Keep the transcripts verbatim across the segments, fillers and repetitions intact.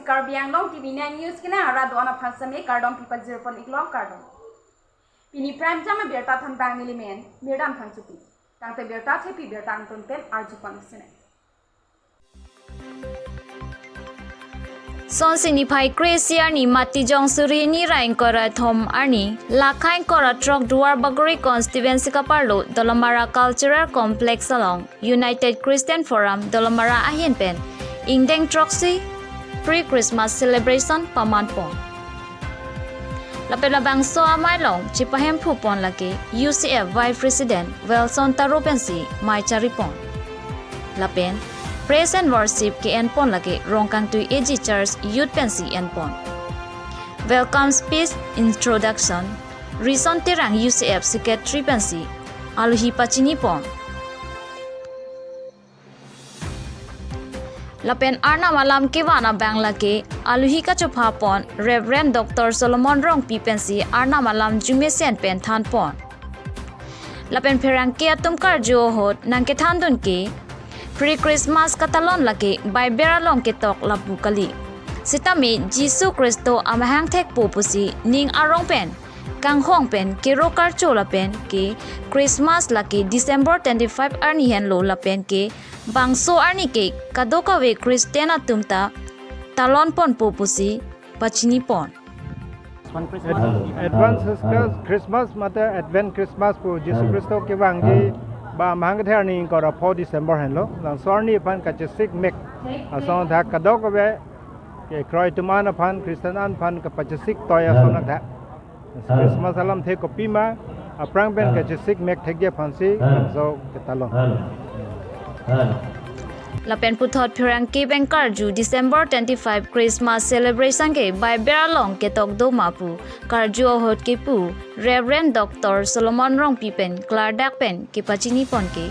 Karbi Anglong T V nine News kenang arat do-an aphan seme kardom pipajir pon iklo, kardom. Pini prime time abirta thanbang nelimen Mirdam Phangchopi. Tangte birta thepi birta angton pen arju pon sene. Sonsi niphai kre-isi arni Matijong suri hini ra ingkoi ra thom arni, lake ingkoi ra throk Duarbagori constituency kaparlo Dolamara Cultural Complex along United Christian Forum Dolamara ahin pen ingdeng throksi pre-Christmas celebration paman pon. Lapen labangso amei along chepahemphu pon lake U C F Vice President Wilson Taro pensi mei chari pon. Lapen praise and worship ke-en pon lake Rongkangtui A G Church Youth pensi en pon. Welcome speech introduction Rison Terang U C F Secretary pensi alohi pachini pon. Lapen Arnam alam kevan abang lake alohi kachopha pon Reverend Doctor Solomon Rongpi pensi Arnam alam jumesen pen than pon. Lapen pherangke atum karju ahut nangkethandun ke pre-Christmas katalon lake Bible along ketok lapu kali. Sitame Jisu Khristo amahang thekpo pusi ning arong pen kanghong pen kero karcho lapen ke Christmas lake December twenty-five arni henlo lapen ke bangso arni ke kadokave Christian atum ta talon ponpo pusi pachini pon. Advance Christmas, Christmas mate Advent Christmas pu Jisu Khristo kevangji ba amahang kethe arni ingkoi ra pho December henlo. Labangso arni aphan kachesik mek asong thak kadokave kekroi atum an aphan, Christian an aphan kapachesik toi asong thak. Christmas alamthe kopima, aphrang pen kachesik mek thekji aphansi, so ketalon. Lapen puthot pherangke pen karju December twenty-five Christmas celebration ke Bible along ketok doma pu karju ahut kepu Reverend Doctor Solomon Rongpi pen klardak pen kepachini pon ke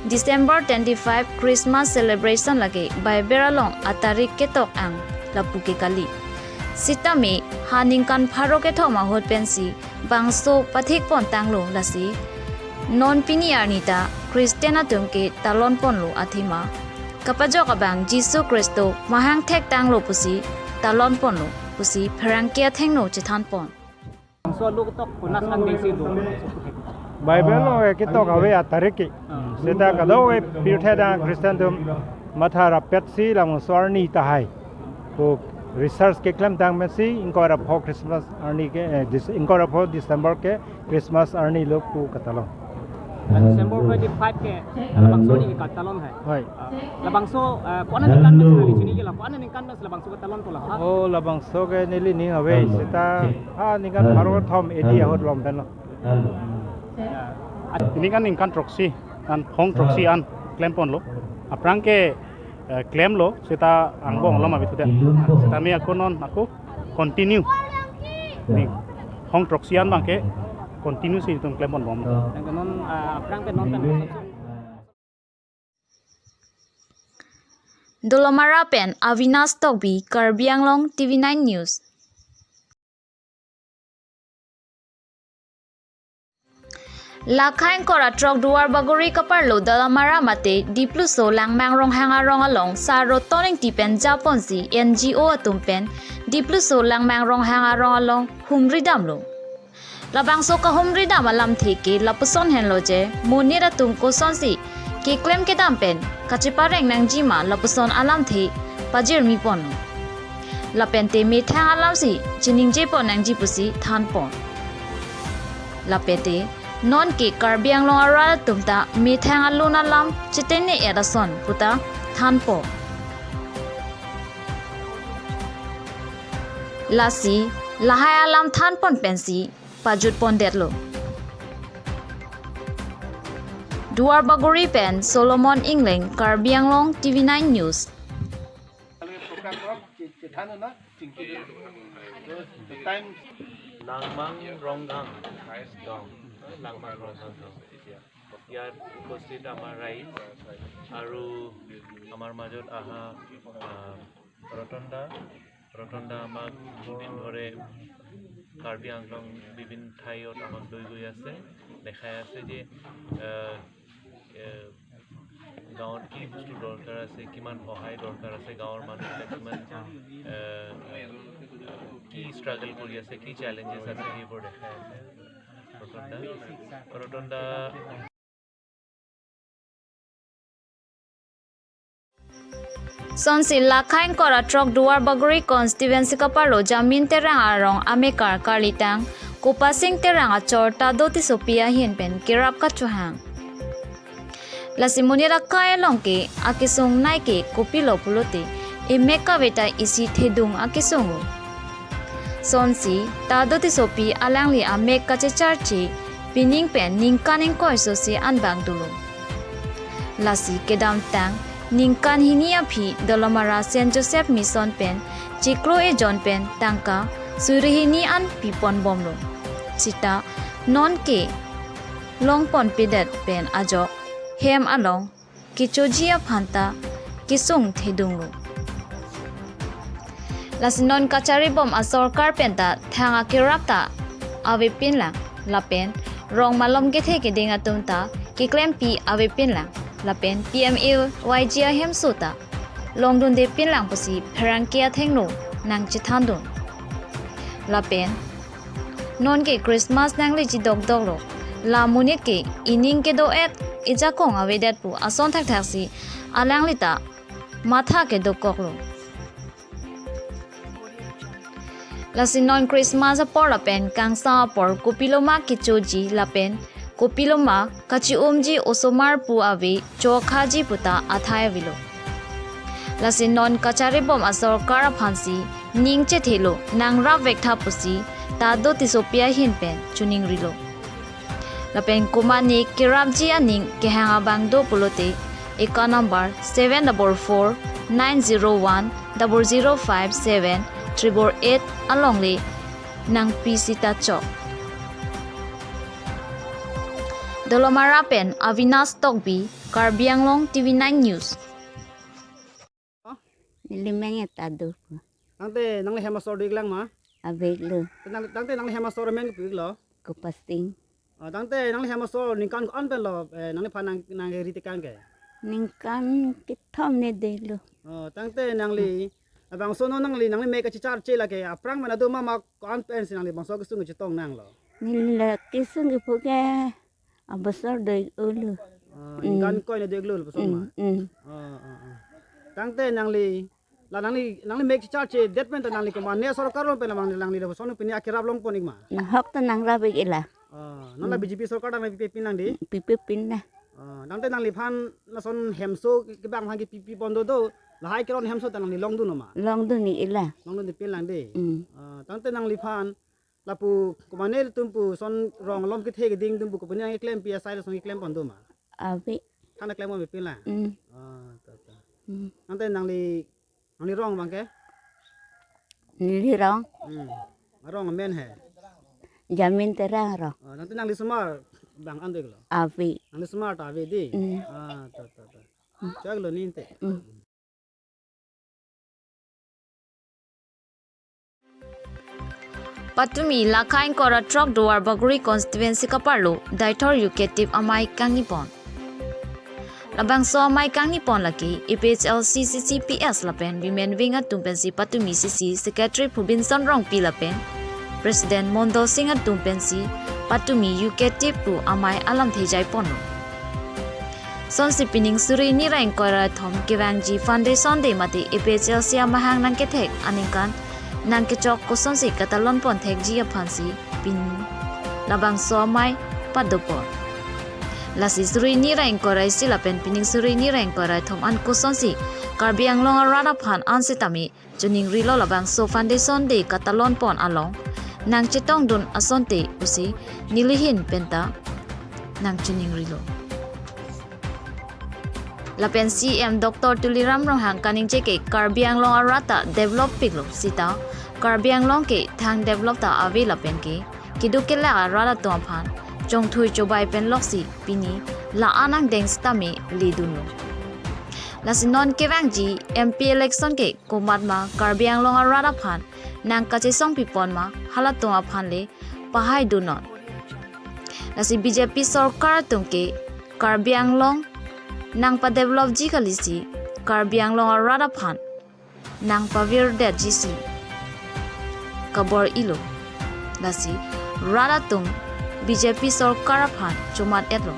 December twenty-five Christmas celebration lake Bible along atarik ketok ang lapu ke kali. Sitame ha ningkan pharo kethom ahut pensi bangso pathik pon tanglo lasi non pini arni ta Christian atum ke talon ponlo athema kapajok abang Jisu Khristo mahang thek tanglo pusi talon ponlo pusi pherangke athengno chethan pon. Bangso alo ketok konat lang dengsi do. Bible along ketok ave atarik ke. Seta kadokave pirthe adang Christian atum matha rappetsi labangso arni tahai pu research keklem tang pensi ingkoi ra pho Christmas arni ke, eh, Dec-, ingkoi ra pho December ke Christmas arni lo pu katalon. December twenty-five ke labangso arni katalon hai. Hoi. Labangso, eh, ko-an aningkan mes hari chini la, ko-an aningkan mes labangso katalon pola. Oh, labangso ke neli ning ave seta ha ningkan pharo thom A D ahut lom penlo. Ningkan ningkan throksi an, phong throksi an klem ponlo. Aphrang ke, eh, klemlo seta angbong lom abi tuda. Seta me ako non ako continue. Ning phong throksi an abang ke continue si itum klem pon bom. Nang non, ah, aphrang ke non pen. Dolamara pen Avinash Tokbi, Karbi Anglong T V nine News. Lake ingkoi ra throk Duarbagori kaparlo Dolamara mate Dipluso Langmang Ronghang arong along Sar Roton Ingti pen japonsi N G O atum pen Dipluso Langmang Ronghang arong along humri damlo. Labangso kahumri dam alamthe ke lapuson henlo je monit atum kosonsi keklem kedam pen kachepareng nangjima lapuson alamthe pajirmi ponlo. Lapente methang alamsi chiningje pon nangji pusi than pon. Lapente non ke Karbi Anglong arat atum ta methang alun alam chetene et ason puta than pon. Lasi lahai alam than pon pensi pajut pondetlo. Duarbagori pen Solomon Engleng, Karbi Anglong T V nine News. Langmang Ronghang গাঁও, Langmang Ronghang গাঁও এতিয়া। ইয়াত উপস্থিত আমাৰ ৰাইজ আৰু আমাৰ মাজত অহা, আহ, ৰতন দা, ৰতন দা আমাক দুদিন ধৰে কাৰ্বি আংলং বিভিন্ন ঠাইত আমাক লৈ গৈ আছে, দেখাই আছে যে, আহ, এ, গাঁৱত কি বস্তু দৰকাৰ আছে, কিমান সহায় দৰকাৰ আছে, গাঁৱৰ মানুহবিলাক কিমান, এ, ষ্ট্ৰাগল কৰি আছে, কি চেলেঞ্জেছ আছে, সেইবোৰ দেখাই আছে। ৰতন দা, ৰতন দা। Sonsi la khain kora throk Duar Bagori constituency kaparlo Jamin Terang arong amekar karlitang Kopasing Terang achor Tado Tissopi ahin pen kerap kachohang. Lasi monit akai along ke akesung nai ke kopilo pulote, emek kave ta isi thedung akesung lo. Sonsi Tado Tissopi alangli amek kachecharche pining pen ningkan ingkoi sose anbang dolo. Lasi kedamtang ningkan hini aphi Dolamara Saint Joseph Mission pen chiklo ejon pen tangka suri hini an pipon bomlo. Sita non ke longponpedet pen ajok hem along kechoji aphan ta kesung thedunglo. Lasi non kacharibom asorkar pen ta thang akerap ta avepinlang lapen rong malom kethe keding atum ta keklempi avepinlang lapen P M A Y G ahemso ta longdundepinlang pusi pherangke athengno nangchethandun. Lapen non ke Christmas nangleji dokdoklo. La monit ke ining kedo-et, ejakong avedet pu ason thakthaksi alangli ta matha kedokoklo. Lasi non Christmas apor lapen kangsam apor kopiloma kechoji lapen kopiloma kachi-umji osomar pu ave chokhaji puta athai avelo. Lasi non kacharibom asorkar aphansi ning chethelo, nangrap vektha pusi Tado Tissopi ahin pen choningrilo. Lapen komane kerapji aning kehang abang do pulote, account number seven double four nine zero one double zero five seven triple eight alongle nangpi sita chok. Dolamara pen Avinash Tokbi, Karbi Anglong T V nine News. Neli men ya Tado pu. Tangte nangli hem asor do-iklang ma? Ave-iklo. Tang-, tangte nangli hem asor amen kopi-iklo? Kopasing. Ah, tangte nangli hem asor ningkan ko-an pen lo, eh, nangliphan nang, nangri tekang ke? Ningkan kethom ne dolo. Oh, tangte nangli, labangso non nangli, nangli mek kachecharche lake aphrang mana do ma, ma ko-an pensi nangli bangso kesung kechetong nanglo? Neli la kesung kepu ke abosor do-iklo. Ah, Mm. ningkan ingkoi ne do-iklo labangso Mm, ma? mm. Ah, ah, ah. Tangte nangli, la nangli, nangli mek charche det pen ta nangli komane sorkar along pen la nangli, nangli labangso pini akerap longpon-ik ma? Nahok ta nangrap-ik-ila. Ah, non la Mm. B J P sorkar ta nangli pipepin lang di? Pipepin lang. Ah, tangte nangliphan lason hemso kebang aphan ke pipepon do do, lahai keron hemso ta nangli longdun ma? Longdun-ik-ila. Longdundepinlang di? Mm. Ah, tangte nangliphan lapu komane atum pu son rong malom kethe keding atum pu kopine nangkeklempi asai lason keklemponpo ma? Ave. Than ta klemponpepin lang? Mm. Ah, ta, ta. Mm. Tangte nangli, nangli rong abang ke? Neli rong. Hmm. Arong amen he? Jamin Terang arong. Ah, tangte nangli osomar abang an do-iklo? Ave. Nangli osomar ta ave di? Mm. Ah, ta, ta, ta. Mm. Chak lo ninte. Mm. Patumi la khain kora throk Duar Bagori constituency kaparlo Deithor U K T P amei kangnipon. Labangso amei kangnipon lake A P H L C, C C P S lapen Women Wing atum pensi patumi C C Secretary Phubinson Rongpi lapen President Mondol Singh atum pensi patumi U K T P pu amei alamthe jaiponlo. Sonsi pining suri hini ra ingkoi ra thom kevangji Foundation Day mate A P H L C amahang nangkethek aningkan nangkechok kosonsi katalonpon thekji aphansi pini labangso amei padopon. Lasi suri hini ra ingkoi ra isi lapen pining suri hini ra ingkoi ra thom an kosonsi Karbi Anglong arat aphan an sitame choningrilo labangso Foundation Day katalonpon along nangchetongdun asonte pusi nelihin penta nangchoningrilo. Lapen C M Doctor Tuliram Ronghang kaningje ke Karbi Anglong arat ta develop piklo sita Karbi Anglong ke thang develop ta ave lapen ke keduk kelak arat atum aphan chongthui chobai pen loksi pini la-an angdeng sitame ledunlo. Lasi non kevangji M P election ke komatma Karbi Anglong arat aphan nangkachesongpipon ma halatum aphan le pahaidunon. Lasi B J P sorkar atum ke Karbi Anglong nangpadevelopji kalisi Karbi Anglong arat aphan nangpavirdetji si. kabor-ilo. Lasi rat atum B J P sorkar aphan chomat-etlo.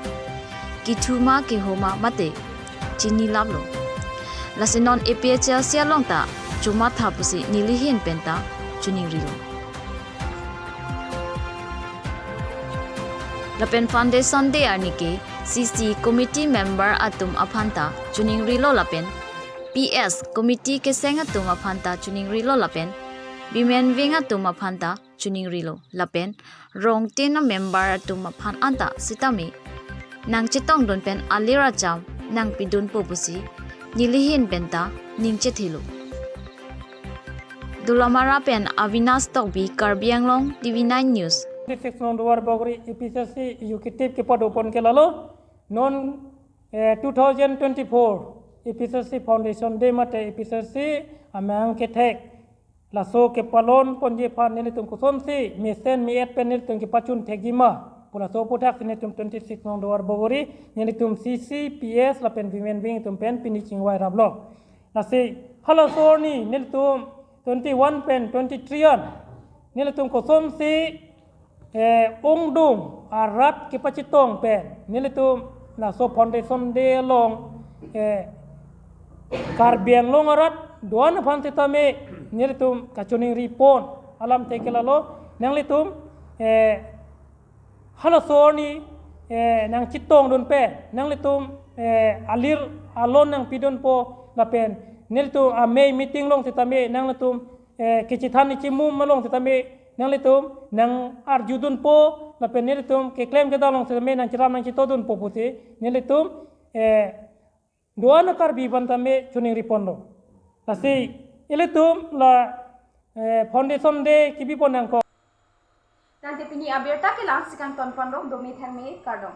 Kethu ma keho ma mate chinilaplo. Lasi non A P H L C along ta chomat tha pusi nelihin penta choningrilo. Lapen Foundation Day arni ke C C committee member atum aphanta choningrilo lapen P S committee keseng atum aphanta choningrilo lapen women wing atum aphanta choningrilo lapen rong tin a member atum aphan anta sitame nangchetongdun pen alir acham nangpidunpo pusi nelihin penta ningchethelo. Dolamara pen Avinash Tokbi, Karbi Anglong T V nine News. Twenty-six nong Duar Bagori A P H L C executive kepadopon ke lalo non eh, two thousand twenty-four A P H L C Foundation Day mate A P H L C amang kethek laso kepalon ponji aphan nelitum kosonsi mesen mi-et pen nelitum kepachun thekji ma pu laso aputhaksi nelitum twenty-six nong Duar Bagori nelitum C C, P S lapen women wing atum pen pini chingvai raplo. Lasi halaso arni nelitum twenty-one pen twenty-three an nelitum kosonsi eh, ongdung arat kepachetong pen nelitum laso Foundation Day along eh, Karbi Anglong arat do-an aphan sitame nelitum kachoningripon alamthe ke lalo nanglitum eh, halaso arni eh, nangchetongdun pen nanglitum eh, alir alon nangpidunpo lapen nelitum amei meeting along sitame nanglitum eh, kechethan ichimum along sitame nanglitum nang-arjudunpo lapen nelitum keklem kedam along sitame nangcheram nangchetodunpo pusi nelitum eh, do-an a Karbi aphan tame choningriponlo. Lasi ilitum la eh, Foundation Day kebipon nangkok. Tangte pini abirta ke la-ansi kangtonponlo, dome thangme kardom.